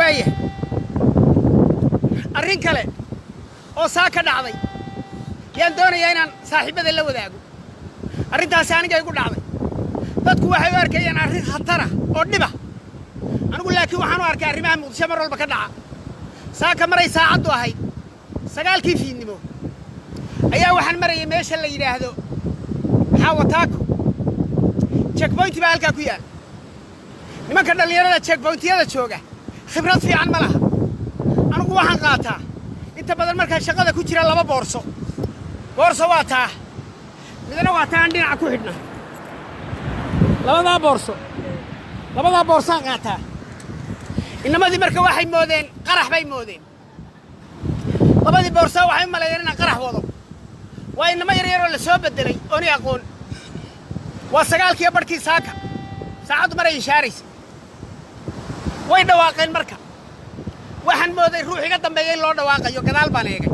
Waaya, arrin kale oo saa ka dhacday yaan doonayaa inaan saaxiibbada la wadaago. Arrintaasi aniga igu dhacday. Dadku waxay u arkayaan arrin khatara oo dhiba, anigu laakiin waxaan u arkay arrimaha Muqdisho mar walba ka dhaca. Saaka maray saacaddu ahayd 9-kii fiidnimo ayaa waxaan marayay meesha la yidhaahdo Xaawataako. Checkpoint baa halkaa ku yaal. Nimanka dhallinyarada checkpointiyada jooga khibrad fiican ma laha. Anigu waxaan qaataa inta badan markaan shaqada ku jira laba boorso. Boorso waa taa, midna waa taa aan dhinaca ku xidhna. Labadaa boorso, labadaa boorsaan qaataa. Inamadii marka waxay moodeen qarax bay moodeen. Labadii boorsaa waxay u maleeyeen inaan qarax wado. Waa inamo yar yaroo la soo beddelay oonay aqoon. Waa 9-kiiyo barhkii saaka, saacaddu maray ishaaraysa. Way dhawaaqeen. Marka waxaan mooday ruux iga dambeeya in loo dhawaaqayo. Gadaal baan eegay.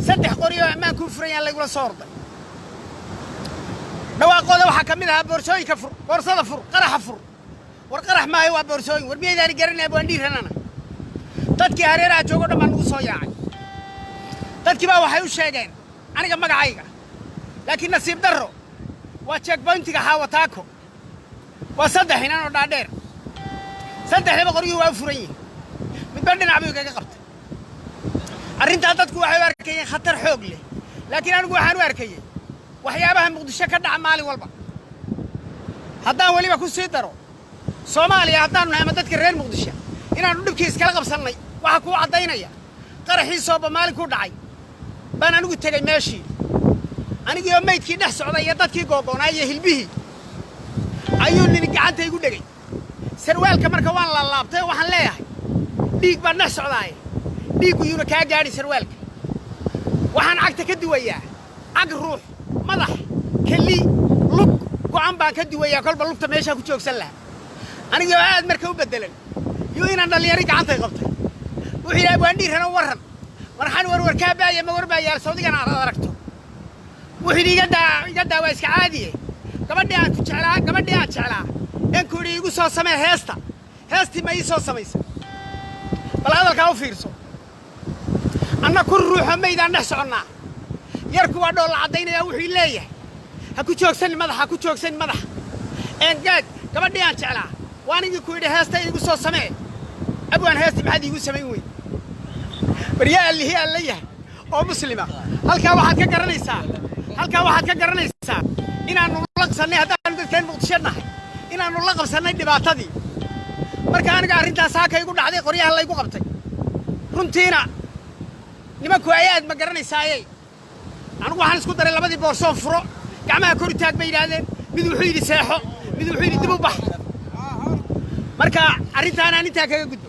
Saddex qori oo ammaankuu furayaan laygula soo orday. Dhawaaqooda waxaa ka mid ahaa: "Boorsooyinka fur, boorsada fur, qaraxa fur." War qarax maayo, waa boorsooyin. War miyaydaani garanaya? Waan dhiiranana. Dadkii hareeraha joogo dhan baa nagu soo yaacay. Dadkii baa waxay u sheegeen aniga magacayga, laakiin nasiib darro waa checkpointiga Xaawataako. Waa saddex inan oo dhaadheer. Saddexdaba qoryuhu waa u furan yihin, midba dhinac buu igaga qabtay. Arrintaa dadku waxay u arkayeen khatar xoog leh, laakiin anigu waxaan u arkayey waxyaabaha Muqdisho ka dhaca maalin walba. Haddaan weliba ku sii daro, Soomaaliya haddaanu nahay ama dadka reer Muqdisho inaannu dhibkii iskala qabsannay waxaa kuu caddaynaya qaraxii Sooba maalinkuu dhacay baan anigu tegey meeshii. Anigii oo maydkii dhex socday iyo dadkii googoonaa iyo hilbihii ayuu nini gacanta igu dhegay sarwaalka. Marka waan laalaabtay oo waxaan leeyahay, dhiig baan dhex socdaaye, dhiiggu yuuna kaa gaadhi sarwaalka. Waxaan cagta ka duwayaa cag ruux, madax, keli, lug go'an baan ka duwayaa. Kolba lugta meeshaa ku joogsan lahaa. Anigii oo aad marka u beddelan yuu inaan dhallinyari gacantay qabtay. Wuxuu yidhi: "Abwaan Dhiirano, warran." Warxan warwar kaa baaya ma war baa yaal sawdigan aad aragto. Wuxuu yidhi: "Iga daa, iga daa, waa iska caadiye. Gabadhii aan ku jeclaa, gabadhii aan jeclaa een ku yidhi iigu soo samee heesta, heestii ma ii soo samaysa?" Bal hadalkaa u fiirso. Anna kun ruuxoo maydaan dhex soconnaa. Yarku waa dhoolla caddaynaya. Wuxuu leeyahay: "Ha ku joogsanin madaxa, ha ku joogsanin madaxa." Een gaad gabadhii aan jeclaa waa anigii ku yidhi heesta iigu soo samee. Abwaan, heesti maxaad iigu samayn weyn? Baryaa allihii alla yahay oo muslima. Halkaa waxaad ka garanaysaa, halkaa waxaad ka garanaysaa inaannu la qabsannay, haddaannu dadkeen Muqdisho nahay, inaannu la qabsannay dhibaatadii. Marka aniga arrintaas haaka igu dhacday, qoryaha laygu qabtay, runtiina nimanku ayaad ma garanaysaaye. Anigu waxaan isku daray labadii boorsoon furo, gacmaha kor u taag bay yidhaahdeen. Mid wuxuu yidhi seexo, mid wuxuu yidhi dib u bax. Marka arrintaanaan intaa kaga gudbo.